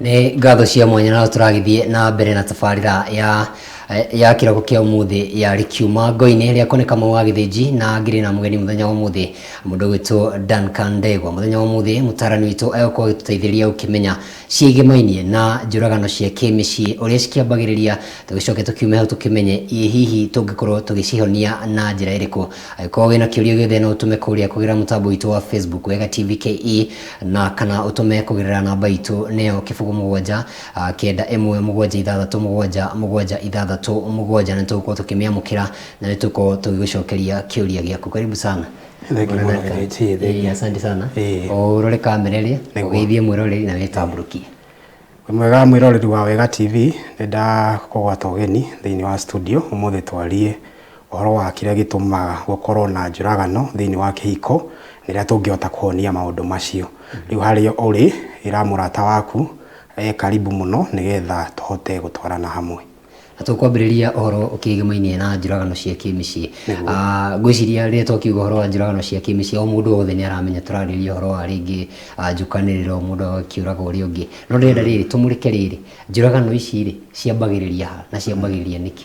Nĩ ngatho cia mwanya na tũragĩthiĩ na mbere na tabarĩra ya kĩroko kĩa ũmũthĩ ya rĩkiuma ngo-inĩ rĩa Kone Kamau wa Gĩthĩnji, na ngĩrĩ na mũgeni mũthenya wa ũmũthĩ, mũndũ ũgwĩtwo Duncan Ndegwa. Mũthenya wa ũmũthĩ mũtarani witũ egũkorwo agĩtũteithĩrĩria gũkĩmenya ciĩgĩmainie na njũragano cia kĩmĩciĩ, ũrĩa cikĩambagĩrĩria, tũgĩcoke tũkiume hau tũkĩmenye ĩ hihi tũngĩkorwo tũgĩcihonia na njĩra ĩrĩkũ. Angĩkorwo wĩna kĩũria gĩothe no ũtũme kũrĩa kũgerera mũtambo witũ wa Facebook Wega TV KE, na kana ũtũme kũgerera namba itũ nĩyo 07 9 1 7 6 7 6 7, na tũgũkorwo tũkĩmĩamũkĩra na nĩ tũgũkorwo tũgĩgũcokeria kĩũria gĩaku. Karibu sana. Thengiũ mũno, Gĩthĩnji, thengiũ. Asante sana. Ũrore kamera ĩrĩa ũgeithie mwĩroreri na wĩtambũrũkie. Wĩ mwega mwĩroreri wa Wega TV, nĩ ndakũgwata ũgeni thĩinĩ wa studio ũmũthĩ twarie ũhoro wa kĩrĩa gĩtũmaga gũkorwo na njũragano thĩinĩ wa kĩhiko na ũrĩa tũngĩhota kũhonia maũndũ macio. Rĩu harĩa ũrĩ ĩra mũrata waku e karibu mũno nĩgetha tũhote gũtwarana hamwe. Na tũkwambĩrĩria ũhoro ũkĩgĩmainie na njũragano cia kĩmĩciĩ. Ngwĩciria rĩrĩa twakiuga ũhoro wa njũragano cia kĩmĩciĩ, o mũndũ wothe nĩ aramenya tũrarĩrĩria ũhoro wa rĩngĩ njũkanĩrĩro, mũndũ agakĩũraga ũrĩa ũngĩ. No ndĩrenda rĩrĩ tũmũrĩke rĩrĩ, njũragano ici rĩ, ciambagĩrĩria ha na ciambagĩrĩria nĩkĩ?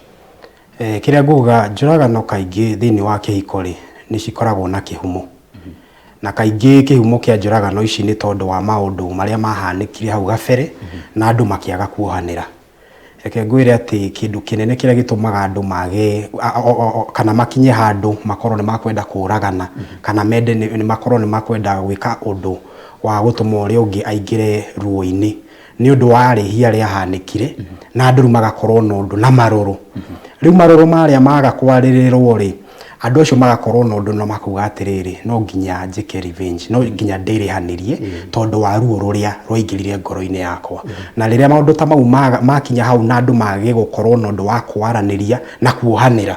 Kĩrĩa nguga, njũragano kaingĩ thĩinĩ wa kĩhiko rĩ, nĩ cikoragwo na kĩhumo. Na kaingĩ kĩhumo kĩa njũragano ici nĩ tondũ wa maũndũ marĩa mahanĩkire hau gabere na andũ makĩaga kuohanĩra. Reke ngwĩre atĩ kĩndũ kĩnene kĩrĩa gĩtũmaga andũ mage kana makinye handũ makorwo nĩ makwenda kũragana kana mende nĩ makorwo nĩ makwenda gwĩka ũndũ wa gũtũma ũrĩa ũngĩ aingĩre ruo-inĩ nĩ ũndũ wa rĩhia rĩahanĩkire na andũ rĩu magakorwo na ũndũ na marũrũ. Rĩu marũrũ marĩa maga kwarĩrĩrwo rĩ, andũ acio magakorwo na ũndũ na makauga atĩrĩrĩ, no nginya njĩke revenge, no nginya ndĩrĩhanĩrie tondũ wa ruo rũrĩa rwaingĩrire ngoro-inĩ yakwa. Na rĩrĩa maũndũ ta mau makinya hau na andũ mage gũkorwo na ũndũ wa kwaranĩria na kuohanĩra,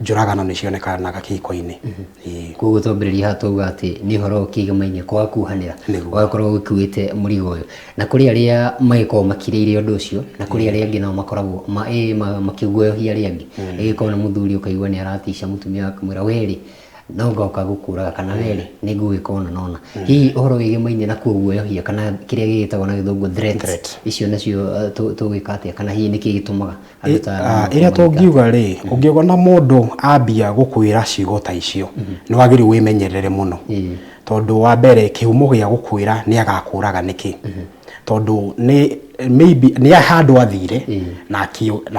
njũragano nĩ cionekanaga kĩhiko-inĩ. Ĩĩ. Koguo twambĩrĩria haha twauga atĩ nĩ ũhoro ũkĩgĩmainie kwaga kuohanĩra, ũgakorwo ũgĩkuĩte mũrigo ũyũ. Na kũrĩ arĩa magĩkoragwo makirĩire ũndũ ũcio, na kũrĩ arĩa angĩ nao makoragwo makĩguoyohia arĩa angĩ. Ĩgĩkorwo nĩ mũthuri ũkaigua nĩ aratica mũtumia akamwĩra we rĩ, no ngoka gũkũraga kana we rĩ, nĩ ngũgwĩka ũna na ũna. Hihi ũhoro wĩgĩmainie na kũguoyohia kana kĩrĩa gĩgĩtagwo na gĩthũngũ threats, icio nacio tũgwĩka atĩa, kana hihi nĩkĩ gĩtũmaga andũ ta aya Ĩrĩa tũngiuga rĩ, ũngĩona mũndũ ambia gũkwĩra ciugo ta icio, nĩ wagĩrĩirwo wĩmenyerere mũno. Tondũ wa mbere kĩhumo gĩa gũkwĩra nĩ agakũraga nĩkĩ, tondũ nĩ maybe nĩ handũ athire na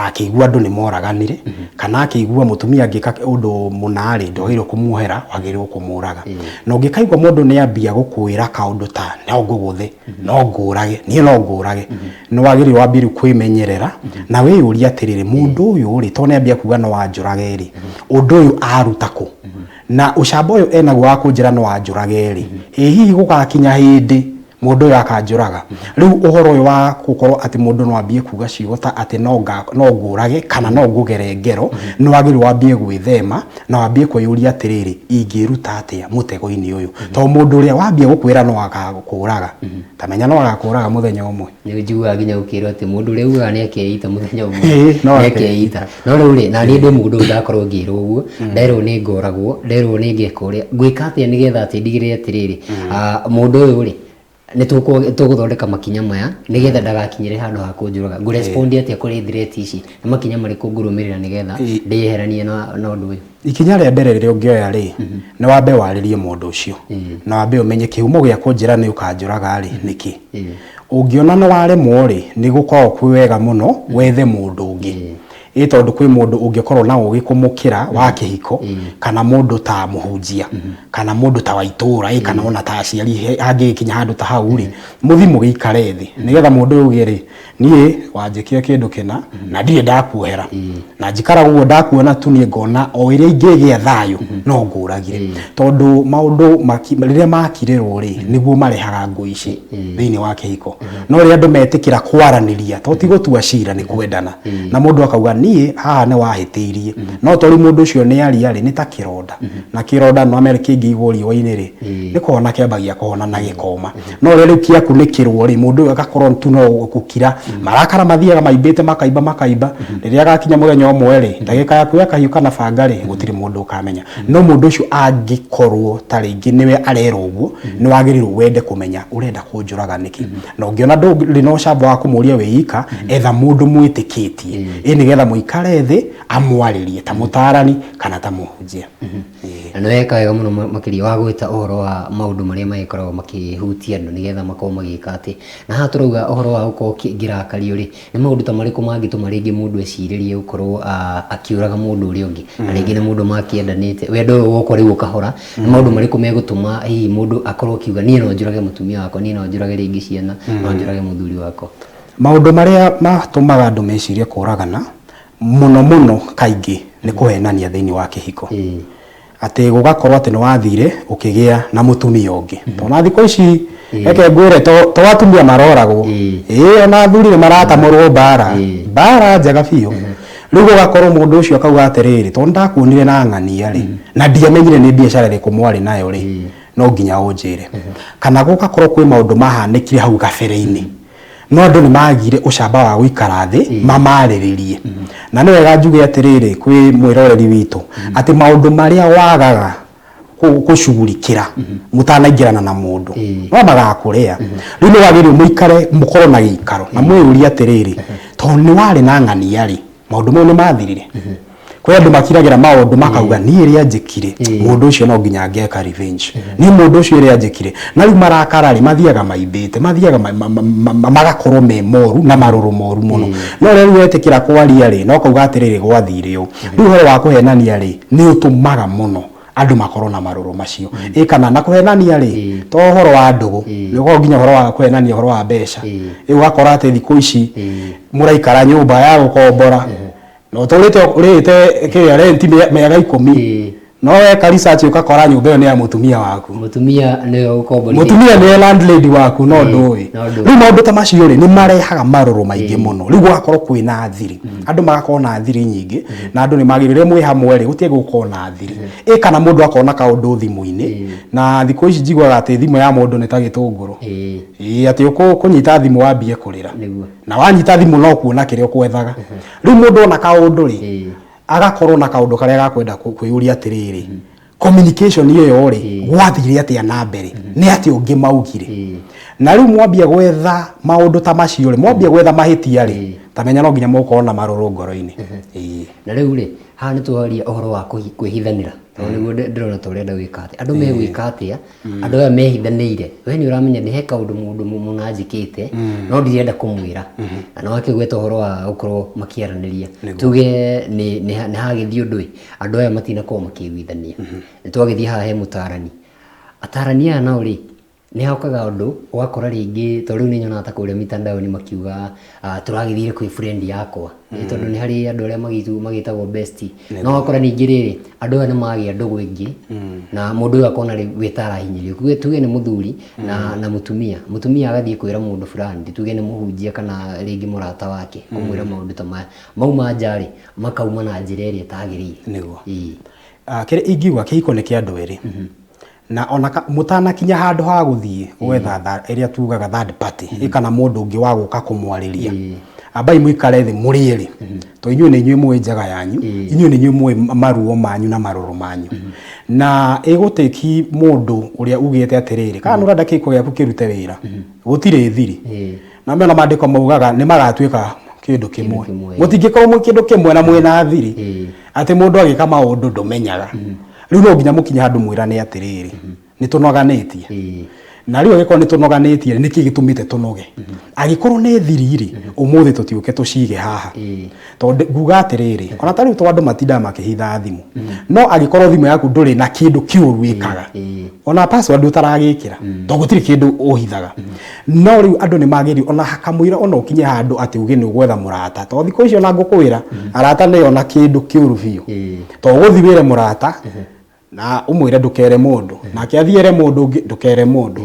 akĩigua andũ nĩ moraganire, kana akĩigua mũtumia angĩka ũndũ mũna rĩ, ndwagĩrĩirwo kũmuohera, wagĩrĩirwo kũmũraga. Na ũngĩkaigua mũndũ nĩ ambia gũkwĩra kaũndũ ta no ngũgũthe, no ngũrage, niĩ no ngũrage, nĩ wagĩrĩirwo wambie rĩu kwĩmenyerera na wĩyũrie atĩrĩrĩ, mũndũ ũyũ rĩ, tondũ nĩ ambia kuga no anjũrage rĩ, ũndũ ũyũ aruta kũ? Na ũcamba ũyũ enaguo wa kũnjĩra no anjũrage rĩ, ĩ hihi gũgakinya hĩndĩ mũndũ ũyũ akanjũraga? Rĩu ũhoro ũyũ wa gũkorwo atĩ mũndũ no ambie kuga ciugo ta atĩ no ngũrage kana no ngũgere ngero, nĩ wagĩrĩirwo wambie gwĩthema na wambie kwĩyũria atĩrĩrĩ, ingĩĩruta atĩa mũtego-inĩ ũyũ? Tondũ mũndũ ũrĩa wambia gũkwĩra no agakũraga, ta menya no agakũraga mũthenya ũmwe. Nĩ njiguaga nginya gũkĩrwo atĩ mũndũ ũrĩa ugaga nĩ akeita mũthenya ũmwe nĩ akeita. No rĩu rĩ, na niĩ ndĩ mũndũ ndakorwo ngĩrwo ũguo, nderwo nĩ ngoragwo, nderwo nĩ ngeka ũrĩa, ngwĩka atĩa nĩgetha atĩ ndigĩrĩre atĩrĩrĩ, mũndũ ũyũ rĩ, nĩ tũgũthondeka makinya maya nĩgetha ndagakinyĩre handũ ha kũnjũraga. Ngũ respond atĩa kũrĩ threat ici? Nĩ makinya marĩkũ ngũrũmĩrĩra nĩgetha ndĩyeheranie na ũndũ ũyũ? Ikinya rĩa mbere rĩrĩa ũngĩoya rĩ, nĩ wambe warĩrie mũndũ ũcio, na wambe ũmenye kĩhumo gĩa kũnjĩra nĩ ũkanjũraga rĩ, nĩkĩ. Ũngĩona nĩ waremwo rĩ, nĩ gũkoragwo kwĩ wega mũno wethe mũndũ ũngĩ. Ĩ tondũ kwĩ mũndũ ũngĩkorwo na ũgĩ kũmũkĩra wa kĩhiko, kana mũndũ ta mũhunjia, kana mũndũ ta wa itũra, ĩ kana ona ta aciari hangĩgĩkinya handũ ta hau rĩ, mũthiĩ mũgĩikare thĩ, nĩgetha mũndũ ũyũ auge rĩ, niĩ wanjĩkire kĩndũ kĩna na ndirĩ ndakuohera, na njikaraga ũguo ndakuona tu niĩ ngona o ĩrĩa ingĩgĩa thayũ no ngũragire. Tondũ maũndũ rĩrĩa makirĩrwo rĩ, nĩguo marehaga ngũĩ ici thĩinĩ wa kĩhiko. No rĩrĩa andũ metĩkĩra kwaranĩria, to ti gũtua cira nĩ kwendana, na mũndũ akauga Niĩ haha nĩ wahĩtĩirie, no to rĩu mũndũ ũcio nĩ aria rĩ, nĩ ta kĩronda, na kĩronda no amere kĩngĩigwo riũa-inĩ rĩ, nĩ kũhona kĩambagia kũhona na gĩkoma. No rĩrĩa rĩu kĩakunĩkĩrwo rĩ, mũndũ ũyũ agakorwo tu no gũkira, marakara mathiaga maimbĩte, makaimba makaimba, rĩrĩa agakinya mũthenya ũmwe rĩ, ndagĩka ya kuoya kahiũ kana banga rĩ, gũtirĩ mũndũ ũkamenya. No mũndũ ũcio angĩkorwo ta rĩngĩ nĩwe arera ũguo, nĩ wagĩrĩirwo wende kũmenya ũrenda kũnjũraga nĩkĩ. Na ũngĩona ndũrĩ na ũcamba wa kũmũria wĩ ika, etha mũndũ mwĩtĩkĩtie, ĩ nĩgetha mũikare thĩ amwarĩrie ta mũtaarani kana ta mũhunjia. Ĩĩ. Na nĩ weka wega mũno makĩria wa gwĩta ũhoro wa maũndũ marĩa magĩkoragwo makĩhutia andũ nĩgetha makorwo magĩka atĩ. Na haha tũrauga ũhoro wa gũkorwo ngĩrakario rĩ, nĩ maũndũ ta marĩkũ mangĩtũma rĩngĩ mũndũ ecirĩrie gũkorwo akĩũraga mũndũ ũrĩa ũngĩ? Na rĩngĩ nĩ mũndũ makĩendanĩte, wendo ũyũ woka rĩu ũkahora, nĩ maũndũ marĩkũ megũtũma hihi mũndũ akorwo akiuga niĩ no njũrage mũtumia wakwa, niĩ no njũrage rĩngĩ ciana, no njũrage mũthuri wakwa? Maũndũ marĩa matũmaga andũ mecirie kũragana, mũno mũno kaingĩ nĩ kũhenania thĩinĩ wa kĩhiko. Atĩ gũgakorwo atĩ nĩ wathire ũkĩgĩa na mũtumia ũngĩ. Tondũ ona thikũ ici reke ngwĩre to atumia maroragwo, ĩĩ ona athuri nĩ maratamũrwo mbara, mbara njega biũ. Rĩu gũgakorwo mũndũ ũcio akauga atĩrĩrĩ, tondũ nĩ ndakuonire na ng'ania rĩ, na ndiamenyire nĩ biacara ĩrĩkũ mwarĩ nayo rĩ, no nginya ũnjĩre. Kana gũgakorwo kwĩ maũndũ mahanĩkire hau gabere-inĩ. No andũ nĩ magire ũcamba wa gũikara thĩ mamarĩrĩrie. Na nĩ wega njuge atĩrĩrĩ kwĩ mwĩroreri witũ, atĩ maũndũ marĩa wagaga gũcugurikĩra mũtanaingĩrana na mũndũ, no magakũrĩa. Rĩu nĩ wagĩrĩirwo mũikare mũkorwo na gĩikaro na mwĩyũrie atĩrĩrĩ, tondũ nĩ warĩ na ng'ania rĩ, maũndũ mau nĩ mathirire? Kwĩ andũ makiragĩra maũndũ makauga niĩ ĩrĩa njĩkire mũndũ ũcio no nginya ngeka revenge, niĩ mũndũ ũcio ĩrĩa njĩkire. Na rĩu marakara rĩ, mathiaga maimbĩte, mathiaga magakorwo me moru na marũrũ moru mũno. No rĩrĩa rĩu wetĩkĩra kwaria rĩ, na ũkauga atĩrĩrĩ gwathire ũũ. Rĩu ũhoro wa kũhenania rĩ, nĩ ũtũmaga mũno andũ makorwo na marũrũ macio. Ĩ kana na kũhenania rĩ, to ũhoro wa ndũgũ, nĩ ũkoragwo nginya ũhoro wa kũhenania ũhoro wa mbeca. Rĩu ũgakora atĩ thikũ ici mũraikara nyũmba ya gũkombora, na ũtũrĩte ũrĩhĩte kĩrĩa rent mĩaka ikũmi, no weka research ũgakora nyũmba ĩyo nĩ ya mũtumia waku. Mũtumia nĩwe ũkomborithĩtie. Mũtumia nĩwe landlady waku no ndũĩ. No ndũĩ. Rĩu maũndũ ta macio rĩ, nĩ marehaga marũrũ maingĩ mũno. Rĩu gũgakorwo kwĩna thiri. Andũ magakorwo na thiri nyingĩ, na andũ nĩ magĩrĩirwo rĩrĩa mwĩ hamwe rĩ, gũtiagĩrĩirwo gũkorwo na thiri. Ĩ kana mũndũ akona kaũndũ thimũ-inĩ, na thikũ ici njiguaga atĩ thimũ ya mũndũ nĩ ta gĩtũngũrũ. Ĩĩ atĩ ũkũnyita thimũ wambie kũrĩra. Na wanyita thimũ no kuona kĩrĩa ũkwethaga. Rĩu mũndũ ona kaũndũ rĩ, agakorwo na kaũndũ karĩa gakwenda kwĩyũria atĩrĩrĩ, communication ĩyo rĩ, gwathire atĩa na mbere, nĩ atĩa ũngĩ maugire. Na rĩu mwambia gwetha maũndũ ta macio rĩ, mwambia gwetha mahĩtia rĩ, ta menya no nginya mũgũkorwo na marũrũ ngoro-inĩ. Na rĩu rĩ, haha nĩ twaria ũhoro wa kwĩhithanĩra, tondũ nĩguo ndĩrona ta ũrenda gwĩka atĩa. Andũ megwĩka atĩa? Andũ aya mehithanĩire, we nĩ ũramenya nĩ he kaũndũ mũndũ mũna anjĩkĩte, no ndirenda kũmwĩra. Na nĩ wakĩgweta ũhoro wa gũkorwo makĩaranĩria. Tuge nĩ hagĩthiĩ ũndũ ĩ, andũ aya matinakorwo makĩiguithania. Nĩ twagĩthiĩ haha he mũtarani. Atarani aya nao rĩ, nĩ hokaga ũndũ, ũgakora rĩngĩ, tondũ rĩu nĩ nyonaga ta kũrĩa mitandao-inĩ makiuga tũragĩthire kwĩ friend yakwa. Ĩ tondũ nĩ harĩ andũ arĩa magĩtagwo bestie. No ũgakora ningĩ rĩrĩ, andũ aya nĩ magĩa ndũgũ ĩngĩ, na mũndũ ũyũ akona rĩu we ta arahinyĩrĩrio. Tuge tuge nĩ mũthuri na mũtumia. Mũtumia agathiĩ kwĩra mũndũ fulani, tuge nĩ mũhunjia kana rĩngĩ mũrata wake, kũmwĩra maũndũ ta maya. Mauma nja rĩ, makauma na njĩra ĩrĩa ĩtagĩrĩire. Nĩguo. Kĩrĩa ingiuga kĩhiko nĩ kĩa andũ erĩ. Na ona mũtanakinya handũ ha gũthiĩ gwetha ĩrĩa tugaga third party, kana mũndũ ũngĩ wa gũka kũmwarĩria, ambai mũikare thĩ mũrĩ erĩ, tondũ inyuĩ nĩ inyuĩ mũĩ njaga yanyu, inyuĩ nĩ inyuĩ mũĩ maruo manyu na marũrũ manyu. Na ĩgũtĩki mũndũ ũrĩa ugĩte atĩrĩrĩ, kana nĩ ũrenda kĩhiko gĩaku kĩrute wĩra, gũtirĩ thiri. Na mena maandĩko maugaga nĩ magatuĩka kĩndũ kĩmwe. Mũtingĩkorwo mwĩ kĩndũ kĩmwe na mwĩna thiri, atĩ mũndũ agĩka maũndũ ndũmenyaga. Rĩu no nginya mũkinye handũ mwĩrane atĩrĩrĩ, nĩ tũnoganĩtie. Na rĩu angĩkorwo nĩ tũnoganĩtie rĩ, nĩkĩ gĩtũmĩte tũnoge? Angĩkorwo nĩ thiri rĩ, ũmũthĩ tũtiũke tũcige haha. Tondũ nguga atĩrĩrĩ, ona ta rĩu to andũ matindaga makĩhitha thimũ. No angĩkorwo thimũ yaku ndũrĩ na kĩndũ kĩũru ĩkaga, ona password ũtaragĩkĩra, tondũ gũtirĩ kĩndũ ũhithaga. No rĩu andũ nĩ magĩrĩirwo ona kamũira ona ũkinye handũ atĩ uge nĩ ũgwetha mũrata. Tondũ thikũ ici ona ngũkwĩra, arata nĩo na kĩndũ kĩũru biũ. Tondũ ũgũthiĩ wĩre mũrata, na ũmwĩre ndũkere mũndũ, nake athiĩ ere mũndũ ũngĩ ndũkere mũndũ.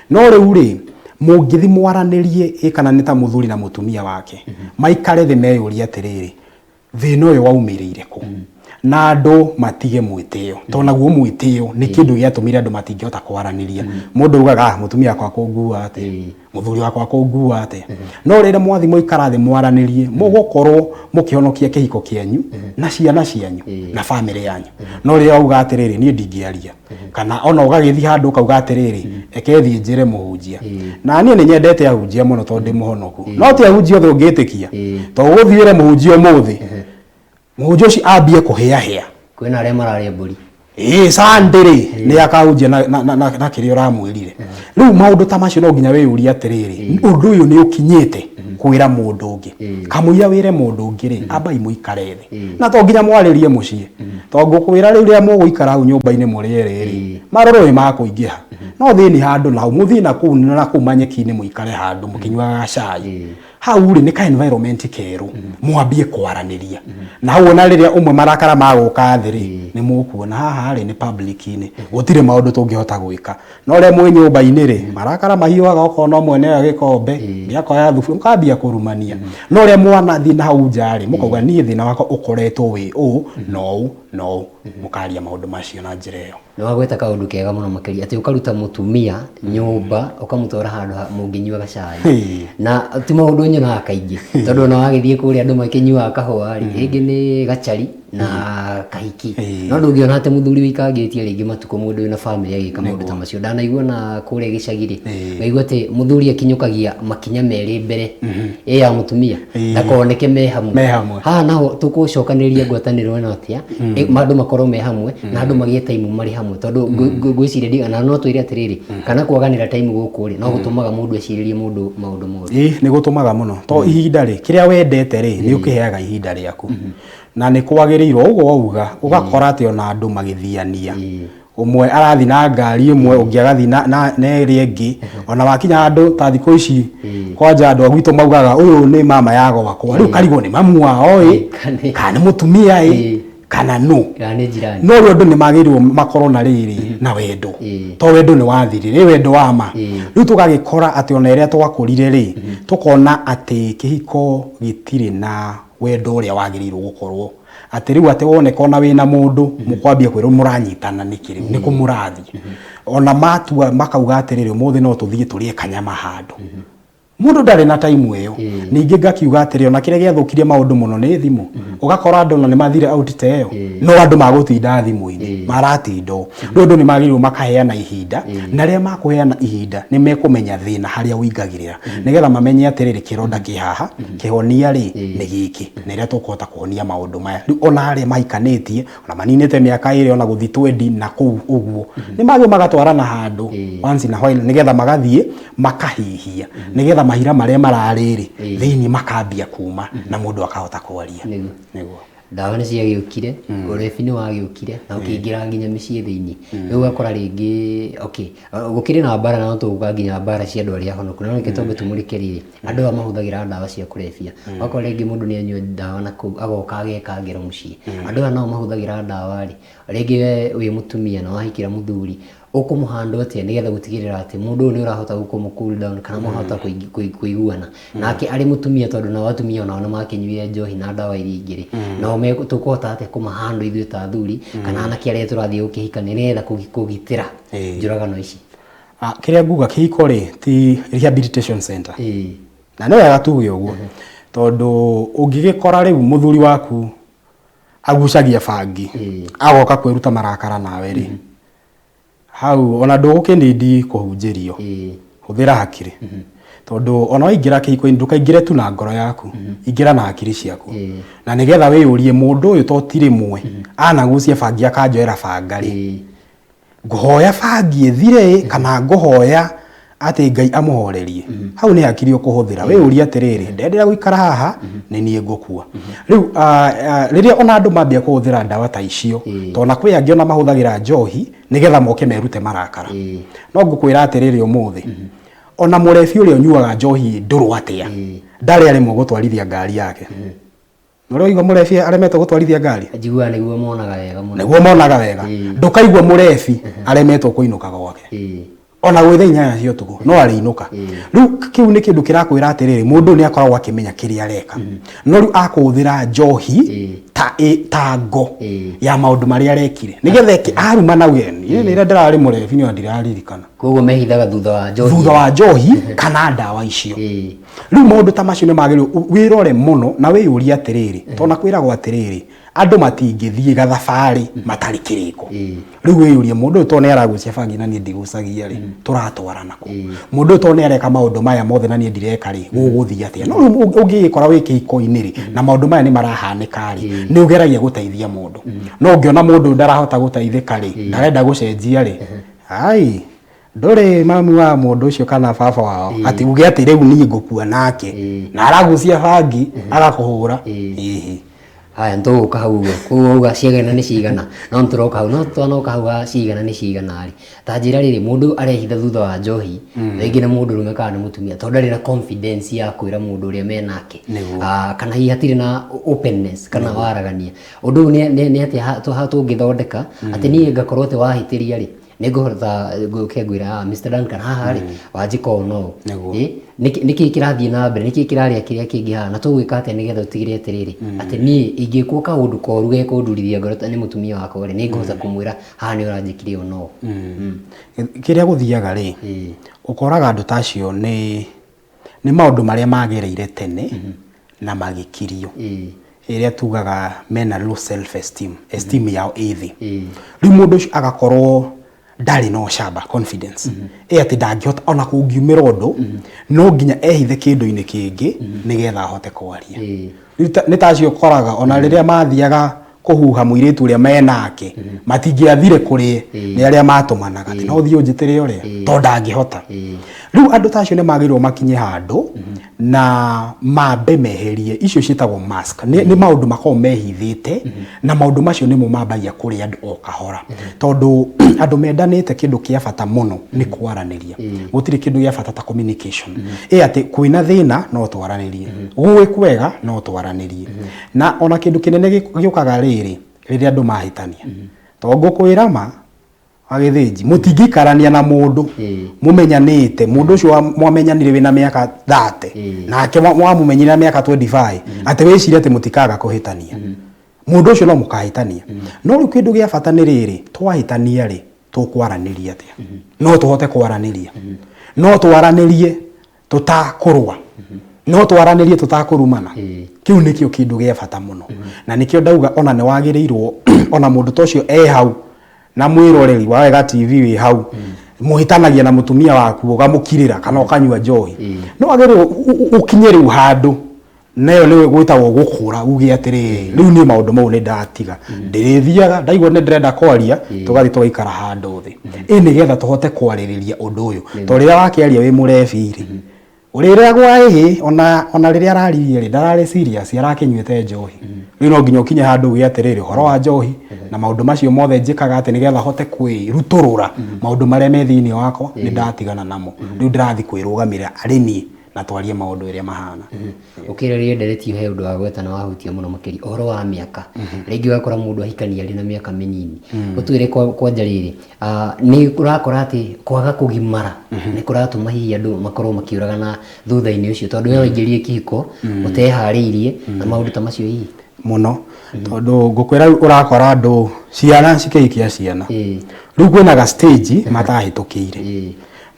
No rĩu rĩ, mũngĩthiĩ mwaranĩrie ĩ kana nĩ ta mũthuri na mũtumia wake, maikare thĩ meyũrie atĩrĩrĩ, Thĩna ũyũ waumĩrĩire kũ? Na andũ matige mwĩtĩo, tondũ naguo mwĩtĩo nĩ kĩndũ gĩatũmire andũ matingĩhota kwaranĩria. Mũndũ augaga, "Ah, mũtumia wakwa akũngua atĩa? Mũthuri wakwa akũngua atĩa?" No rĩrĩa mwathiĩ mwaikara thĩ mwaranĩrie, mũgũkorwo mũkĩhonokia kĩhiko kĩanyu na ciana cianyu na bamĩrĩ yanyu. No rĩrĩa wauga atĩrĩrĩ, niĩ ndingĩaria, kana ona ũgagĩthiĩ handũ ũkauga atĩrĩrĩ, reke thiĩ njĩre mũhunjia. Na niĩ nĩ nyendete ahunjia mũno tondũ ndĩ mũhonoku. No ti ahunjia othe ũngĩtĩkia. Tondũ ũgũthiĩ wĩre mũhunjia ũmũthĩ, mũhunjia ũcio ambie kũhĩahĩa. Kwĩna arĩa mararĩa mbũri. Ĩĩ Sunday rĩ, nĩ akahunjia na kĩrĩa ũramwĩrire. Rĩu maũndũ ta macio no nginya wĩyũrie atĩrĩrĩ, ũndũ ũyũ nĩ ũkinyĩte kwĩra mũndũ ũngĩ. Kamũira wĩre mũndũ ũngĩ rĩ, ambai mũikare thĩ. Na to nginya mwarĩrie mũciĩ. Tondũ ngũkwĩra rĩu rĩrĩa mũgũikara hau nyũmba-inĩ mũrĩ erĩ rĩ, marũrũ nĩ makũingĩha. No thĩni handũ na hau, mũthiĩ na kũu na kũu manyeki-inĩ mũikare handũ mũkĩnyuaga gacai. Hau rĩ, nĩ ka environment kerũ, mwambie kwaranĩria. Na hau ona rĩrĩa ũmwe marakara magũka thĩ rĩ, nĩ mũkuona haha rĩ, nĩ public-inĩ, gũtirĩ maũndũ tũngĩhota gwĩka. No rĩrĩa mwĩ nyũmba-inĩ rĩ, marakara mahiũhaga okorwo no mwene oya gĩkombe, ũngĩ akoya thuburia, mũkambia kũrumania. No rĩrĩa mwanathiĩ na hau nja rĩ, mũkauga niĩ thĩna wakwa ũkoretwo wĩ ũũ na ũũ na ũũ, mũkaria maũndũ macio na njĩra ĩyo. Nĩ wagweta kaũndũ kega mũno makĩria atĩ ũkaruta mũtumia nyũmba ũkamũtwara handũ mũngĩnyua gacai. Na ti maũndũ nyonaga kaingĩ tondũ ona wagĩthiĩ kũrĩa andũ makĩnyuaga kahũa rĩ, rĩngĩ nĩ gacari na kahiki. No ndũngĩona atĩ mũthuri wĩikangĩtie rĩngĩ matukũ mũndũ wĩna bamĩrĩ agĩka maũndũ ta macio. Ndanaigua na kũrĩa gĩcagi rĩ, ngaigua atĩ mũthuri akinyũkagia makinya merĩ mbere ĩ ya mũtumia ndakoneke me hamwe. Me hamwe. Haha naho tũkũcokanĩrĩria ngwatanĩro ĩno atĩa, andũ makorwo me hamwe na andũ magĩe time marĩ hamwe tondũ ngwĩciria na no twĩre atĩrĩrĩ, kana kwaganĩra time gũkũ rĩ, no gũtũmaga mũndũ ecirĩrie mũndũ maũndũ moru. Ĩĩ nĩ gũtũmaga mũno to ihinda rĩ, kĩrĩa wendete rĩ, nĩ ũkĩheaga ihinda rĩaku. Na nĩ kwagĩrĩirwo ũguo wauga, ũgakora atĩ ona andũ magĩthiania, ũmwe arathiĩ na ngari ĩmwe, ũngĩ agathiĩ na ĩrĩa ĩngĩ. Ona wakinya handũ ta thikũ ici, kwanja andũ a gwitũ maugaga ũyũ nĩ mama ya gwakwa, rĩu ũkarigwo nĩ mamu wao ĩ, kana nĩ mũtumia ĩ, kana nũ. Kana nĩ jirani. No rĩu andũ nĩ magĩrĩirwo makorwo na rĩrĩ, na wendo. To wendo nĩ wathirire, rĩ wendo wa ma. Rĩu tũgagĩkora atĩ ona ĩrĩa twakũrire rĩ, tũkona atĩ kĩhiko gĩtirĩ na wendo ũrĩa wagĩrĩirwo gũkorwo. Atĩ rĩu atĩ woneka ona wĩna mũndũ, mũkwambia kwĩrwo mũranyitana nĩkĩ rĩu, nĩkũ mũrathiĩ. Ona matua makauga atĩrĩrĩ, ũmũthĩ no tũthiĩ tũrĩe kanyama handũ. Mũndũ ndarĩ na time ĩyo. Ningĩ ngakiuga atĩrĩ, ona kĩrĩa gĩathũkirie maũndũ mũno nĩ thimũ. Ũgakora andũ ona nĩ mathire out ta ĩyo, no andũ magũtinda thimũ-inĩ, maratinda ũũ. Rĩu andũ nĩ magĩrĩirwo makaheana ihinda, na rĩrĩa makũheana ihinda nĩ mekũmenya thĩna harĩa ũingagĩrĩra, nĩgetha mamenye atĩrĩrĩ, kĩronda kĩ haha, kĩhonia rĩ nĩ gĩkĩ, na ĩrĩa tũkũhota kũhonia maũndũ maya. Rĩu ona arĩa mahikanĩtie, ona maninĩte mĩaka ĩrĩ ona gũthiĩ twendi na kũu ũguo, nĩ magĩrĩirwo magatwarana handũ once in a while, nĩgetha magathiĩ makahihia, nĩgetha mahira marĩa mararĩ rĩ, thĩinĩ makambia kuma na mũndũ akahota kwaria. Nĩguo. Ndawa nĩ ciagĩũkire, ũrebi nĩ wagĩũkire na ũkĩingĩra nginya mĩciĩ thĩinĩ. Rĩu ũgakora rĩngĩ okay, gũkĩrĩ na mbara na no tũgũka nginya mbara cia andũ arĩa ahonoku. No reke twambe tũmũrĩke rĩrĩ, andũ aya mahũthagĩra ndawa cia kũrebia. Ũgakora rĩngĩ mũndũ nĩ anyua ndawa na kũu agoka ageka ngero mũciĩ. Andũ aya nao mahũthagĩra ndawa rĩ, rĩngĩ we wĩ mũtumia na wahikĩra mũthuri, ũkũmũhandle atĩa nĩgetha gũtigĩrĩra atĩ mũndũ ũyũ nĩ ũrahota kũmũ cool down kana mwahota kũiguana nake arĩ mũtumia tondũ nao atumia onao nĩ makĩnyuire njohi na ndawa iria ingĩ rĩ, nao tũkũhota atĩa kũmahandle ithuĩ ta athuri kana anake arĩa tũrathiĩ gũkĩhikania nĩgetha kũgitĩra njũragano ici? Kĩrĩa nguga kĩhiko rĩ ti rehabilitation center. Na nĩ wega tuge ũguo tondũ ũngĩgĩkora rĩu mũthuri waku agucagia bangi agoka kwĩruta marakara nawe rĩ, hau ona ndũgũkĩnindi kũhunjĩrio, hũthĩra hakiri tondũ ona waingĩra kĩhiko-inĩ ndũkaingĩre tu na ngoro yaku, ingĩra na hakiri ciaku, na nĩgetha wĩyũrie mũndũ ũyũ to ti rĩmwe anagucia bangi akanjoera banga rĩ, ngũhoya bangi ĩthire kana ngũhoya atĩ Ngai amũhorerie. Hau nĩ hakiri ũkũhũthĩra wĩyũrie atĩrĩrĩ, ndendera gũikara haha nĩ niĩ ngũkua. Rĩu rĩrĩa ona andũ mambia kũhũthĩra ndawa ta icio, tondũ na kwĩ angĩ ona mahũthagĩra njohi nĩgetha moke merute marakara. No ngũkwĩra atĩrĩrĩ ũmũthĩ, ona mũrebi ũrĩa ũnyuaga njohi ndũrũ atĩa, ndarĩ aremwo gũtwarithia ngari yake. Nĩ ũraigua mũrebi aremetwo gũtwarithia ngari? Njiguaga nĩguo monaga wega mũno. Nĩguo monaga wega. Ndũkaigua mũrebi aremetwo kũinũka gwake. Ona gwĩ thaa 8 cia ũtukũ no arĩinũka. Rĩu kĩu nĩ kĩndũ kĩrakwĩra atĩrĩrĩ, mũndũ ũyũ nĩ akoragwo akĩmenya kĩrĩa areka, no rĩu akũhũthĩra njohi ta ngo ya maũndũ marĩa arekire, nĩgetha aruma na uge niĩ nĩ ndĩrarĩ mũrebi no ndiraririkana. Koguo mehithaga thutha wa njohi. Thutha wa njohi kana ndawa icio. Rĩu maũndũ ta macio nĩ magĩrĩirwo wĩrore mũno na wĩyũrie atĩrĩrĩ, tondũ na kwĩragwo atĩrĩrĩ, andũ matingĩthiĩ gathabarĩ matarĩ kĩrĩko. Rĩu wĩyũrie, mũndũ ũyũ tondũ nĩ aragucia bangi na niĩ ndigucagia rĩ, tũratwarana kũ? Mũndũ ũyũ tondũ nĩ areka maũndũ maya mothe na niĩ ndireka rĩ, gũgũthiĩ atĩa? No rĩu ũngĩgĩkora wĩ kĩhiko-inĩ rĩ, na maũndũ maya nĩ marahanĩka rĩ, nĩ ũgeragia gũteithia mũndũ. No ũngĩona mũndũ ndarahota gũteithĩka rĩ, ndarenda gũcenjia rĩ, ai ndũrĩ mami wa mũndũ ũcio kana baba wao atĩ uge atĩ rĩu niĩ ngũkua nake na aragucia bangi agakũhũra. Ĩhĩ. Haya, nĩtũgũka hau ũguo. Koguo wauga ciagana nĩ cigana, no nĩtũroka hau, no twanoka hau ha cigana nĩ cigana rĩ, ta njĩra rĩrĩ, mũndũ arehitha thutha wa njohi, rĩngĩ nĩ mũndũrũme kana nĩ mũtumia, tondũ ndarĩ na confidence ya kwĩra mũndũ ũrĩa menake. Kana hihi hatirĩ na openness kana waragania. Ũndũ ũyũ nĩ atĩa tũngĩthondeka atĩ niĩ ngakorwo atĩ wahĩtĩria rĩ, nĩ ngũhota gũke ngwĩra, "Ah, Mr. Duncan, haha rĩ wanjĩka ũũ no ũũ." Nĩkĩ kĩrathiĩ na mbere, nĩkĩ kĩrarĩa kĩrĩa kĩngĩ haha, na tũgwĩka atĩa nĩgetha ũtigĩrĩre atĩrĩrĩ, atĩ niĩ ingĩkwo kaũndũ koru gekũndurithia ngoro nĩ mũtumia wakwa rĩ, nĩ ngũhota kũmwĩra haha nĩ ũranjĩkire ũũ no ũũ. Kĩrĩa gũthiaga rĩ, ũkoraga andũ ta acio nĩ maũndũ marĩa magereire tene na magĩkirio, ĩrĩa tugaga mena low self esteem, esteem yao ĩ thĩ. Rĩu mũndũ ũcio agakorwo ndarĩ na ũcamba, confidence ĩ atĩ ndangĩhota ona kũngiumĩra ũndũ, no nginya ehithe kĩndũ-inĩ kĩngĩ nĩgetha ahote kwaria. Rĩu nĩ ta acio ũkoraga ona rĩrĩa mathiaga kũhuha mũirĩtu ũrĩa menake, matingĩathire kũrĩ nĩ arĩa matũmanaga atĩ no ũthiĩ ũnjĩtĩre ũrĩa, tondũ ndangĩhota. Rĩu andũ ta acio nĩ magĩrĩirwo makinye handũ na mambe meherie icio ciĩtagwo mask. Nĩ maũndũ makoragwo mehithĩte, na maũndũ macio nĩmo mambagia kũrĩa andũ o kahora, tondũ andũ mendanĩte kĩndũ kĩa bata mũno nĩ kwaranĩria. Gũtirĩ kĩndũ gĩa bata ta communication, ĩ atĩ kwĩna thĩna no twaranĩrie, gwĩ kwega no twaranĩrie. Na ona kĩndũ kĩnene gĩũkaga rĩrĩ, rĩrĩa andũ mahĩtania, tondũ ngũkwĩra ma wagĩthĩnji mũtingĩikarania na mũndũ mũmenyanĩte, mũndũ ũcio mwamenyanire wĩna mĩaka 30 nake mwamũmenyire na mĩaka 25, atĩ wĩcirie atĩ mũtikaga kũhĩtania. Mũndũ ũcio no mũkahĩtania. No rĩu kĩndũ gĩa bata nĩ rĩrĩ, twahĩtania rĩ, tũkwaranĩria atĩa? No tũhote kwaranĩria? No twaranĩrie tũtakũrũa? No twaranĩrie tũtakũrumana? Kĩu nĩkĩo kĩndũ gĩa bata mũno, na nĩkĩo ndauga ona nĩ wagĩrĩirwo ona mũndũ ta ũcio e hau na mwĩroreri wa Wega TV wĩ hau mũhĩtanagia na mũtumia waku, ũgamũkirĩra kana ũkanyua njohi, no wagĩrĩirwo ũkinye rĩu handũ nayo nĩ gwĩtagwo gũkũra, uge atĩrĩrĩ, rĩu niĩ maũndũ mau nĩ ndatiga, ndĩrĩthiaga ndaigua nĩ ndĩrenda kwaria, tũgathiĩ tũgaikara handũ thĩ ĩ nĩgetha tũhote kwarĩrĩria ũndũ ũyũ. Tondũ rĩrĩa wakĩaria wĩ mũrebi rĩ, ũrĩragwo ĩhĩ, ona rĩrĩa araririe rĩ, ndararĩ serious, arakĩnyuĩte njohi. Rĩu no nginya ũkinye handũ uge atĩrĩrĩ, ũhoro wa njohi na maũndũ macio mothe njĩkaga atĩ nĩgetha hote kwĩrutũrũra maũndũ marĩa me thĩinĩ wakwa, nĩ ndatigana namo, rĩu ndĩrathiĩ kwĩrũgamĩrĩra arĩ niĩ na twarie maũndũ ĩrĩa mahana. Ũkĩrĩrĩria nderetio he ũndũ wa gweta na wahutia mũno makĩria ũhoro wa mĩaka. Rĩngĩ ũgakora mũndũ ahikania arĩ na mĩaka mĩnini. Ũtwĩre kwanja rĩrĩ, nĩ ũrakora atĩ kwaga kũgimara nĩ kũratũma hihi andũ makorwo makĩũragana thutha-inĩ ũcio, tondũ we waingĩrire kĩhiko ũteharĩirie na maũndũ ta macio hihi? Mũno, tondũ ngũkwĩra rĩu ũrakora andũ ciana cikĩhikia ciana, rĩu kwĩna ga stage matahĩtũkĩire.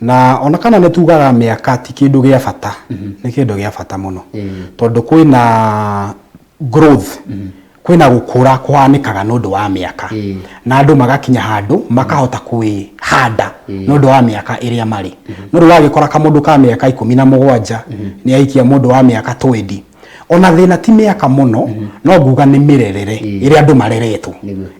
Na ona kana nĩ tugaga mĩaka ti kĩndũ gĩa bata, nĩ kĩndũ gĩa bata mũno, tondũ kwĩna growth, kwĩna gũkũra kũhanĩkaga nĩ ũndũ wa mĩaka, na andũ magakinya handũ makahota kwĩhanda nĩ ũndũ wa mĩaka ĩrĩa marĩ. No rĩu wagĩkora kamũndũ ka mĩaka 17 nĩ ahikia mũndũ wa mĩaka 20, ona thĩna ti mĩaka mũno, no nguga nĩ mĩrerere ĩrĩa andũ mareretwo.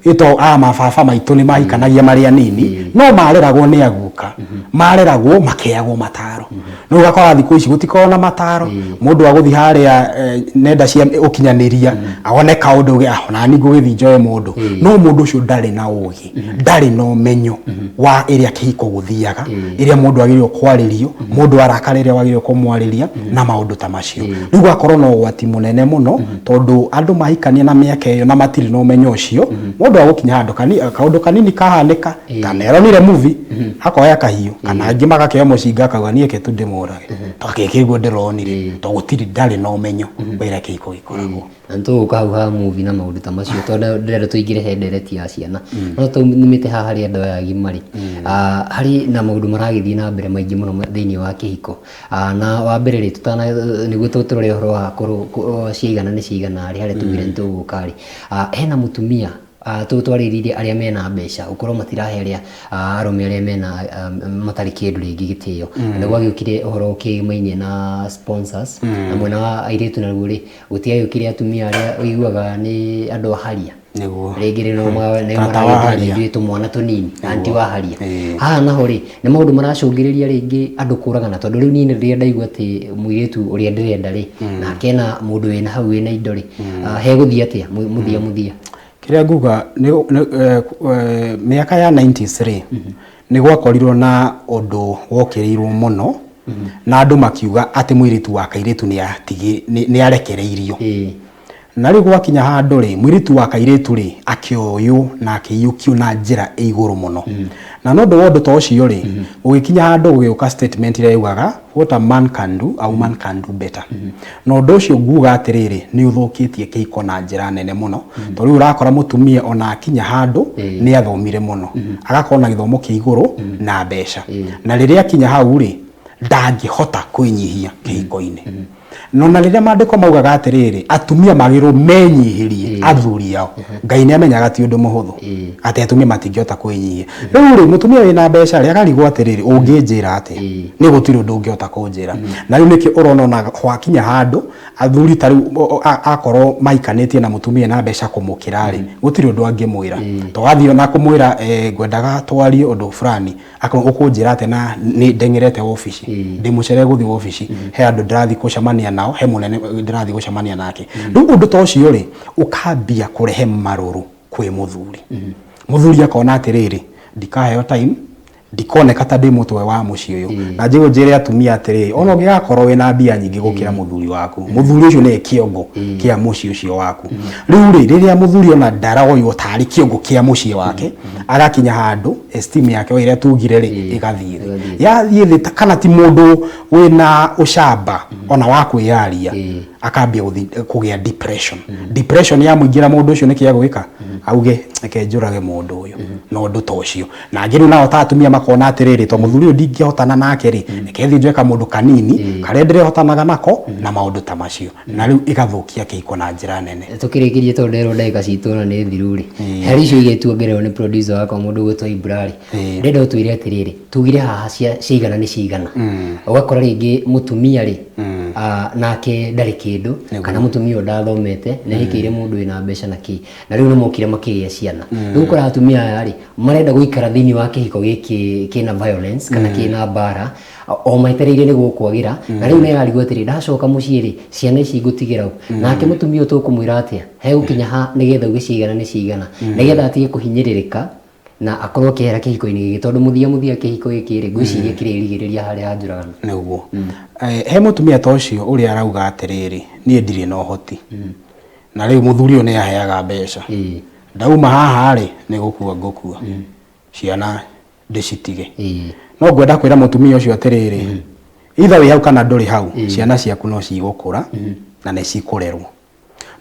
Ĩto aya mababa maitũ nĩ mahikanagia marĩ anini, no mareragwo nĩ aguka, mareragwo makeagwo mataro. No ũgakora thikũ ici gũtikoragwo na mataro, mũndũ agũthiĩ harĩa nenda cia ũkinyanĩria awone kaũndũ ge, ona niĩ ngũgĩthiĩ njoe mũndũ, no mũndũ ũcio ndarĩ na ũgĩ, ndarĩ na ũmenyo wa ĩrĩa kĩhiko gũthiaga, ĩrĩa mũndũ agĩrĩirwo kwarĩrio, mũndũ arakara ĩrĩa wagĩrĩirwo kũmwarĩria na maũndũ ta macio. Rĩu gũgakorwo na ũgwati. ũhoti mũnene mũno, tondũ andũ mahikania na mĩaka ĩyo na matirĩ na ũmenyo ũcio, mũndũ agũkinya handũ kaũndũ kanini kahanĩka, ta neronire movie, akoya kahiũ kana angĩ magakĩoya mũcinga, akauga niĩ ke tu ndĩmũrage twakĩkĩguo ndĩronire, to gũtirĩ, ndarĩ na ũmenyo wĩra kĩhiko gĩkoragwo. Na nĩtũgũka hau ha movie na maũndũ ta macio, tondũ ndĩrenda tũingĩre he ndereti ya ciana, no tũnumĩte haha harĩ andũ aya agima rĩ, harĩ na maũndũ maragĩthiĩ na mbere maingĩ mũno thĩinĩ wa kĩhiko. Na wa mbere rĩ, tũtana nĩguo tũrore ũhoro wa ciaigana nĩ ciaigana rĩ, harĩa tugire nĩ tũgũka rĩ, hena mũtumia twarĩrĩirie arĩa mena mbeca gũkorwo matirahe arĩa arũme arĩa mena matarĩ kĩndũ rĩngĩ gĩtĩo, na gwagĩũkire ũhoro ũkĩgĩmainie na sponsors, na mwena wa airĩtu naguo rĩ, gũtiagĩũkire atumia arĩa ũiguaga nĩ andũ a haria. Rĩngĩ rĩ no nĩ Tata wa maragĩthiĩ na haria. ithuĩ tũmwana tũnini, anti wa haria. Ĩĩ. Haha naho rĩ, nĩ maũndũ maracũngĩrĩria rĩngĩ andũ kũragana, tondũ rĩu niĩ rĩrĩa ndaigua atĩ mũirĩtu ũrĩa ndĩrenda rĩ, nake ena mũndũ wĩna hau wĩna indo rĩ, hegũthiĩ atĩa mũthia mũthia? Kĩrĩa nguga nĩ mĩaka ya 90s rĩ, nĩ gwakorirwo na ũndũ wokĩrĩirwo mũno na andũ makiuga atĩ mũirĩtu wa kairĩtu nĩ arekereirio. Na rĩu gwakinya handũ rĩ, mũirĩtu wa kairĩtu rĩ, akĩoywo na akĩiyũkio na njĩra ĩ igũrũ mũno, na nĩ ũndũ wa ũndũ ta ũcio rĩ, gũgĩkinya handũ gũgĩũka statement ĩrĩa yugaga, "What a man can do, a woman can do better." Na ũndũ ũcio nguga atĩrĩrĩ, nĩ ũthũkĩtie kĩhiko na njĩra nene mũno, tondũ rĩu ũrakora mũtumia ona akinya handũ nĩ athomire mũno, agakorwo na gĩthomo kĩa igũrũ na mbeca, na rĩrĩa akinya hau rĩ, ndangĩhota kwĩnyihia kĩhiko-inĩ. No na rĩrĩa maandĩko maugaga atĩrĩrĩ, atumia magĩrĩirwo menyihĩrie athuri ao, Ngai nĩ amenyaga ti ũndũ mũhũthũ atĩ atumia matingĩhota kwĩnyihia. Rĩu rĩ, mũtumia wĩna mbeca rĩ, akarigwo atĩrĩrĩ, ũngĩnjĩra atĩa? Nĩ gũtirĩ ũndũ ũngĩhota kũnjĩra. Na rĩu nĩkĩo ũrona ona gwakinya handũ athuri ta rĩu akorwo maikanĩtie na mũtumia na mbeca kũmũkĩra rĩ, gũtirĩ ũndũ angĩmwĩra, to athiĩ ona kũmwĩra, "Ngwendaga twarie ũndũ fulani," akorwo, "Ũkũnjĩra atĩa na nĩ ndeng'erete wabici, ndĩ mũcere gũthiĩ wabici, he andũ ndĩrathiĩ gũcemania nao, he mũnene ndĩrathiĩ gũcemania nake." Rĩu ũndũ ta ũcio rĩ, ũkambia kũrehe marũrũ kwĩ mũthuri. Mũthuri akona atĩrĩrĩ, ndikaheo time, ndikoneka ta ndĩ mũtwe wa mũciĩ ũyũ. Na njĩrwo njĩre atumia atĩrĩrĩ, ona ũngĩgakorwo wĩna mbia nyingĩ gũkĩra mũthuri waku, mũthuri ũcio nĩwe kĩongo kĩa mũciĩ ũcio waku. Rĩu rĩ, rĩrĩa mũthuri ona ndaroywo tarĩ kĩongo kĩa mũciĩ wake, agakinya handũ esteem yake o ĩrĩa tugire rĩ, ĩgathiĩ thĩ. Yathiĩ thĩ, kana ti mũndũ wĩna ũcamba ona wa kwĩyaria, akambia kũgĩa depression. Depression yamũingĩra, mũndũ ũcio nĩkĩ egwĩka? Auge, "Reke njũrage mũndũ ũyũ," na ũndũ ta ũcio. Na angĩ rĩu nao ta atumia makona atĩrĩrĩ, to mũthuri ũyũ ndingĩhotana nake rĩ, reke thiĩ njoe kamũndũ kanini karĩa ndĩrehotanaga nako, na maũndũ ta macio, na rĩu ĩgathũkia kĩhiko na njĩra nene. Tũkĩrĩkĩrie, tondũ nderwo ndagĩka citũ ona nĩ thiru rĩ, harĩ icio igĩrĩ tuongererwo nĩ producer wakwa, mũndũ ũgwĩtwo Ibrari, ndĩrenda ũtwĩre atĩrĩrĩ, tugire haha ciaigana nĩ cigana, ũgakora rĩngĩ mũtumia rĩ, nake ndarĩ kĩndũ, kana mũtumia ũyũ ndathomete, nĩ ahikĩire mũndũ wĩna mbeca na kĩ, na rĩu nĩ mokire makĩgĩa ciana. Rĩu ũkoraga atumia aya rĩ, marenda gũikara thĩinĩ wa kĩhiko gĩkĩ kĩna violence kana kĩna mbara, o metereire nĩ gũkwagĩra, na rĩu nĩ ararigwo atĩrĩ, ndacoka mũciĩ rĩ, ciana ici ngũtigĩra ũ? Nake mũtumia ũyũ tũkũmwĩra atĩa hegũkinya ha nĩgetha uge ciaigana nĩ ciaigana, nĩgetha atige kũhinyĩrĩrĩka na akorwo akĩehera kĩhiko-inĩ gĩkĩ, tondũ mũthia mũthia kĩhiko gĩkĩ rĩ, ngwĩciria kĩrĩrigĩrĩria harĩa ha njũragano? Nĩguo. He mũtumia ta ũcio ũrĩa arauga atĩrĩrĩ, niĩ ndirĩ na ũhoti, na rĩu mũthuri ũyũ nĩ aheaga mbeca, ndauma haha rĩ, nĩ gũkua ngũkua, ciana ndĩcitige. No ngwenda kwĩra mũtumia ũcio atĩrĩrĩ, either wĩ hau kana ndũrĩ hau, ciana ciaku no cigũkũra na nĩ cikũrerwo.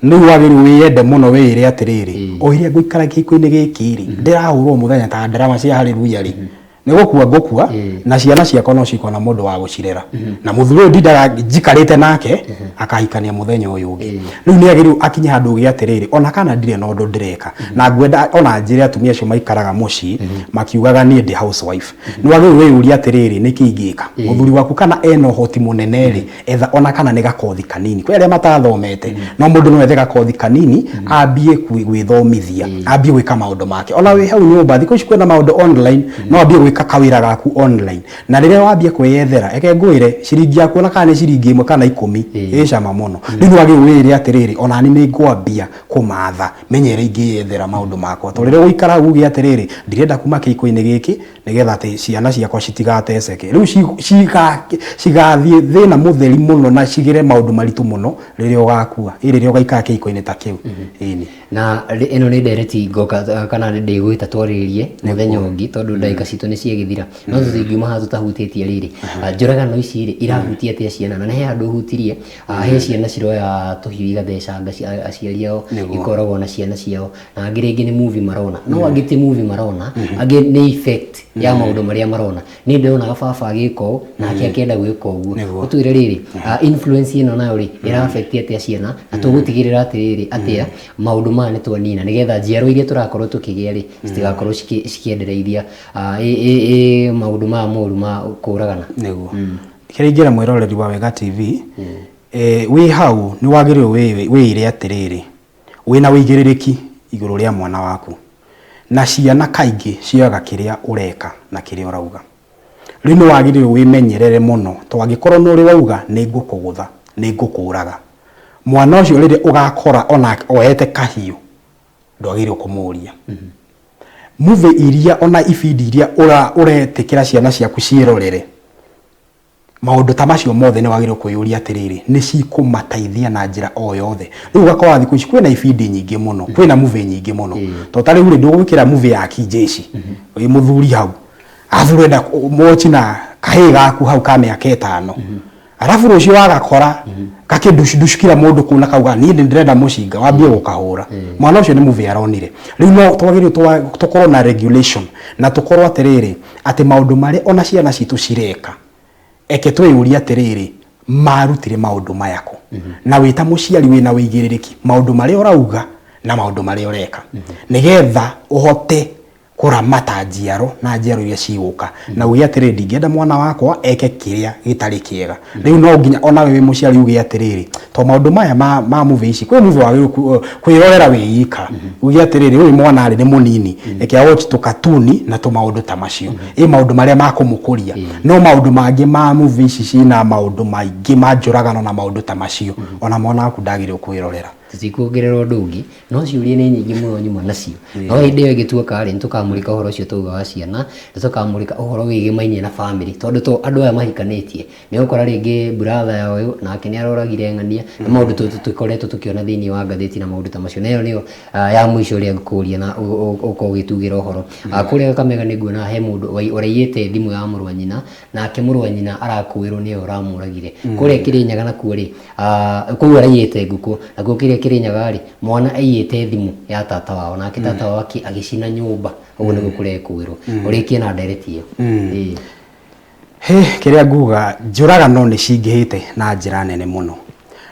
Rĩu wagĩrĩirwo wĩyende mũno, wĩĩre atĩrĩrĩ, o ĩrĩa ngũikara kĩhiko-inĩ gĩkĩ rĩ, ndĩrahũrwo mũthenya ta ndarama cia hallelujah rĩ, nĩ gũkua ngũkua, na ciana ciakwa no cikona mũndũ wa gũcirera, na mũthuri ũyũ ndindaga njikarĩte nake akahikania mũthenya ũyũ ũngĩ. Rĩu nĩ agĩrĩirwo akinye handũ ũgĩ atĩrĩrĩ, ona kana ndirĩ na ũndũ ndĩreka. Na ngwenda ona njĩre atumia acio maikaraga mũciĩ makiugaga, "Niĩ ndĩ housewife," nĩ wagĩrĩirwo wĩyũrie atĩrĩrĩ, nĩkĩ ingĩka? Mũthuri waku kana ena ũhoti mũnene rĩ, etha ona kana nĩ gakothi kanini. Kwĩ arĩa matathomete, no mũndũ no ethe gakothi kanini, ambie gwĩthomithia, ambie gwĩka maũndũ make ona wĩ hau nyũmba. Thikũ ici kwĩna maũndũ online, no ambie gwĩka. Gwĩka kawĩra gaku online, na rĩrĩa wambia kwĩyethera, eke ngwĩre, ciringi yaku ona kana nĩ ciringi 1 kana 10 ĩ cama mũno. Rĩu nĩ wagĩrĩirwo wĩĩre atĩrĩrĩ, onani nĩ ngwambia kũmatha menye ĩrĩa ingĩyethera maũndũ makwa, tondũ rĩrĩa ũgũikara hau uge atĩrĩrĩ, ndirenda kuma kĩhiko-inĩ gĩkĩ nĩgetha atĩ ciana ciakwa citigateceke. Rĩu cigathiĩ thĩna mũtheri mũno na cigere maũndũ maritũ mũno rĩrĩa ũgakua, ĩ rĩrĩa ũgaikara kĩhiko-inĩ ta kĩu, ĩni. Na ĩno nĩ ndereti ngoka kana ndĩgwĩta twarĩrĩrie mũthenya ũngĩ, tondũ ndagĩka citũ nĩ ciagĩthira, no tũtingiuma haha tũtahutĩtie rĩrĩ. Njũragano ici rĩ, irahutia atĩa ciana? Na nĩ he handũ ũhutirie, he ciana ciroya tũhiũ igathecanga aciari ao, ikoragwo na ciana ciao, na angĩ rĩngĩ nĩ movie marona, no angĩ ti movie marona, angĩ nĩ effect ya maũndũ marĩa marona. Niĩ ndĩronaga baba agĩka ũũ, nake akĩenda gwĩka ũguo. Ũtwĩre rĩrĩ, influence ĩno nayo rĩ, ĩra affect atĩa ciana, na tũgũtigĩrĩra atĩrĩrĩ atĩa maũndũ maya nĩ twanina, nĩgetha njiarwa iria tũrakorwo tũkĩgĩa rĩ, citigakorwo cikĩendereithia maũndũ maya moru ma kũragana? Nĩguo kĩrĩa ingĩra mwĩroreri wa Wega TV, wĩ hau nĩ wagĩrĩirwo wĩĩre atĩrĩrĩ, wĩna ũigĩrĩrĩki igũrũ rĩa mwana waku, na ciana kaingĩ cioyaga kĩrĩa ũreka na kĩrĩa ũrauga. Rĩu nĩ wagĩrĩirwo wĩmenyerere mũno, to angĩkorwo nĩ ũrĩ wauga nĩ ngũkũgũtha, nĩ ngũkũraga, mwana ũcio rĩrĩa ũgakora ona oete kahiũ, ndwagĩrĩirwo kũmũria. Movie iria ona ibindi iria ũretĩkĩra ciana ciaku ciĩrorere, maũndũ ta macio mothe nĩ wagĩrĩirwo kwĩyũria atĩrĩrĩ, nĩ cikũmateithia na njĩra o yothe? Rĩu ũgakora thikũ ici kwĩna ibindi nyingĩ mũno, kwĩna movie nyingĩ mũno, to ta rĩu rĩ, ndũgwĩkĩra movie ya kijeshi wĩ mũthuri hau, arabu ũrenda watch na kahĩĩ gaku hau ka mĩaka 5, arabu rũciũ wagakora gakĩnducukira mũndũ kũu na kauga niĩ nĩ ndĩrenda mũcinga, wambie gũkahũra mwana ũcio, nĩ movie aronire. Rĩu no twagĩrĩirwo tũkorwo na regulation, na tũkorwo atĩrĩrĩ, atĩ maũndũ marĩa ona ciana citũ cireka, eke twĩyũrie atĩrĩrĩ, marutire maũndũ maya kũ? Na wĩ ta mũciari wĩna ũigĩrĩrĩki maũndũ marĩa ũrauga na maũndũ marĩa ũreka, nĩgetha ũhote kũramata njiaro na njiaro iria cigũka, na uge atĩrĩrĩ, ndingĩenda mwana wakwa eke kĩrĩa gĩtarĩ kĩega. Rĩu no nginya onawe wĩ mũciari uge atĩrĩrĩ, to maũndũ maya ma movie ici, kwĩ movie wagĩrĩirwo kwĩrorera wĩ ika, uge atĩrĩrĩ, ũyũ mwana rĩ nĩ mũnini, reke a watch tũkatuni na tũmaũndũ ta macio, ĩ maũndũ marĩa ma kũmũkũria, no maũndũ mangĩ ma movie ici ciĩna maũndũ maingĩ ma njũragano na maũndũ ta macio, ona mwana waku ndagĩrĩirwo kwĩrorera. Tũtikuongerera ũndũ ũngĩ, no ciũria nĩ nyingĩ mũno nyuma nacio, no hĩndĩ ĩyo ĩngĩ tuoka rĩ, nĩ tũkamũrĩka ũhoro ũcio twauga wa ciana, nĩ tũkamũrĩka ũhoro wĩgĩmainie na famĩlĩ, tondũ to andũ aya mahikanĩtie, nĩ ũgũkora rĩngĩ brother ya ũyũ nake nĩ aroragire ng'ania, nĩ maũndũ tũkoretwo tũkĩona thĩinĩ wa ngathĩti na maũndũ ta macio. Na ĩyo nĩyo ya mũico ĩrĩa ngũkũria na ũkorwo ũgĩtugĩra ũhoro. Kũrĩa Kakamega nĩ nguona he mũndũ ũraiyĩte thimũ ya mũrũ wa nyina, nake mũrũ wa nyina arakũĩrwo nĩwe ũramũragire. Kũrĩa Kĩrĩnyaga nakuo rĩ, kũu araiyĩte ngũkũ, nakuo kĩrĩa Kĩrĩnyaga rĩ, mwana aiyĩte thimũ ya tata wao, nake tata wao agĩcina nyũmba. Ũguo nĩguo kũrekũĩrwo. Ũrĩkie na ndereti ĩyo. Ĩĩ. Hĩ, kĩrĩa nguga, njũragano nĩ cingĩhĩte na njĩra nene mũno,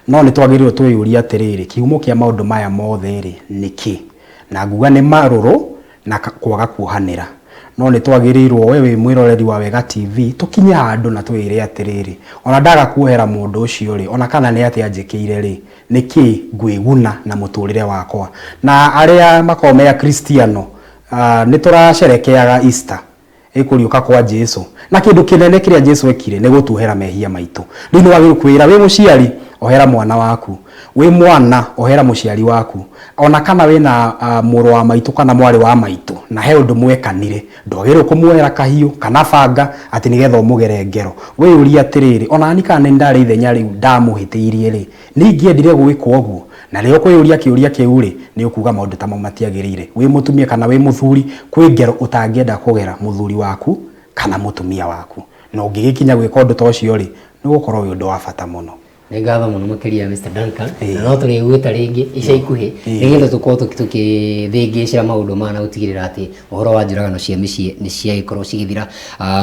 no nĩ twagĩrĩirwo twĩyũrie atĩrĩrĩ, kĩhumo kĩa maũndũ maya mothe rĩ, nĩ kĩ? Na nguga nĩ marũrũ na kwaga kuohanĩra. No nĩ twagĩrĩirwo we wĩ mwĩroreri wa Wega TV, tũkinye handũ na twĩĩre atĩrĩrĩ, ona ndaga kuohera mũndũ ũcio rĩ, ona kana nĩ atĩa anjĩkĩire rĩ, nĩ kĩ ngwĩguna na mũtũrĩre wakwa? Na arĩa makoragwo me akristiano, nĩ tũracerekeaga Easter, ĩ kũriũka kwa Jesu. Na kĩndũ kĩnene kĩrĩa Jesu ekire nĩ gũtuohera mehia maitũ. Rĩu nĩ wagĩrĩirwo kwĩra wĩ mũciari, ohera mwana waku, wĩ mwana ohera mũciari waku, ona kana wĩna mũrũ wa maitũ kana mwarĩ wa maitũ na he ũndũ mwekanire, ndwagĩrĩirwo kũmuoera kahiũ kana banga atĩ nĩgetha ũmũgere ngero. Wĩyũrie atĩrĩrĩ, onani kana nĩ ndarĩ ithenya rĩu ndamũhĩtĩirie rĩ, nĩ ingĩendire gwĩkwo ũguo? Na rĩrĩa ũkwĩyũria kĩũria kĩu rĩ, nĩ ũkuga maũndũ ta mau matiagĩrĩire. Wĩ mũtumia kana wĩ mũthuri, kwĩ ngero ũtangĩenda kũgera mũthuri waku kana mũtumia waku. Na ũngĩgĩkinya gwĩka ũndũ ta ũcio rĩ, nĩ ũgũkorwo wĩ ũndũ wa bata mũno. Nĩ ngatho mũno makĩria Mr. Duncan, na no tũrĩgwĩta rĩngĩ ica ikuhĩ nĩgetha tũkorwo tũkĩthĩngĩcĩra maũndũ maya na gũtigĩrĩra atĩ ũhoro wa njũragano cia mĩciĩ nĩ ciagĩkorwo cigĩthira.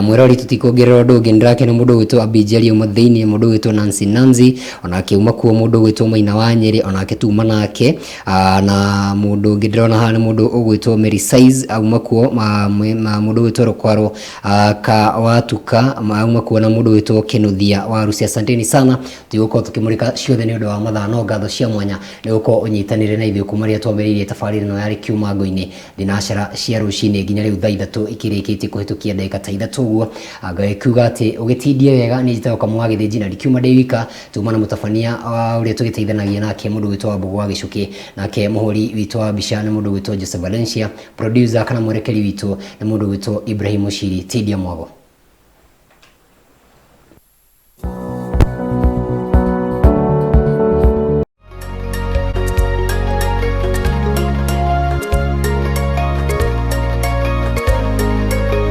Mwĩrori, tũtikuongerera ũndũ ũngĩ, nĩndĩrakena mũndũ ũgwĩtwo Abijeri auma thĩinĩ, mũndũ ũgwĩtwo Nancy Nancy onake auma kuo, mũndũ ũgwĩtwo Maina wa Nyĩrĩ onake tuma nake, na mũndũ ũngĩ ndĩrona haha nĩ mũndũ ũgwĩtwo Mary Size auma kuo, mũndũ ũgwĩtwo Rũkwaro ka Watuka auma kuo, na mũndũ ũgwĩtwo Kĩnuthia wa Rusia. Asanteni sana, tũgũkorwo Tũtigũkorwo tũkĩmũrĩka ciothe nĩ ũndũ wa mathaa, no ngatho cia mwanya nĩ gũkorwo ũnyitanĩire na ithuĩ kuma rĩrĩa twambĩrĩirie tabarĩra ĩno ya Rĩkiuma Ngo-inĩ thinacara cia rũcinĩ nginya rĩu thaa 3 ikĩrĩkĩtie kũhĩtũkia ndagĩka ta 3 ũguo. Ngagĩkiuga atĩ ũgĩtindie wega. Niĩ njĩtagwo Kamau wa Gĩthĩnji na ndikiuma ndĩ wika, tuma na mũtabania wa ũrĩa tũgĩteithanagia nake mũndũ witũ wa Mbũgũ wa Gĩcũkĩ, nake mũhũri witũ wa mbica nĩ mũndũ witũ Jose Valencia, producer kana mwerekeri witũ nĩ mũndũ witũ Ibrahim Mũciri. Tindia mwago.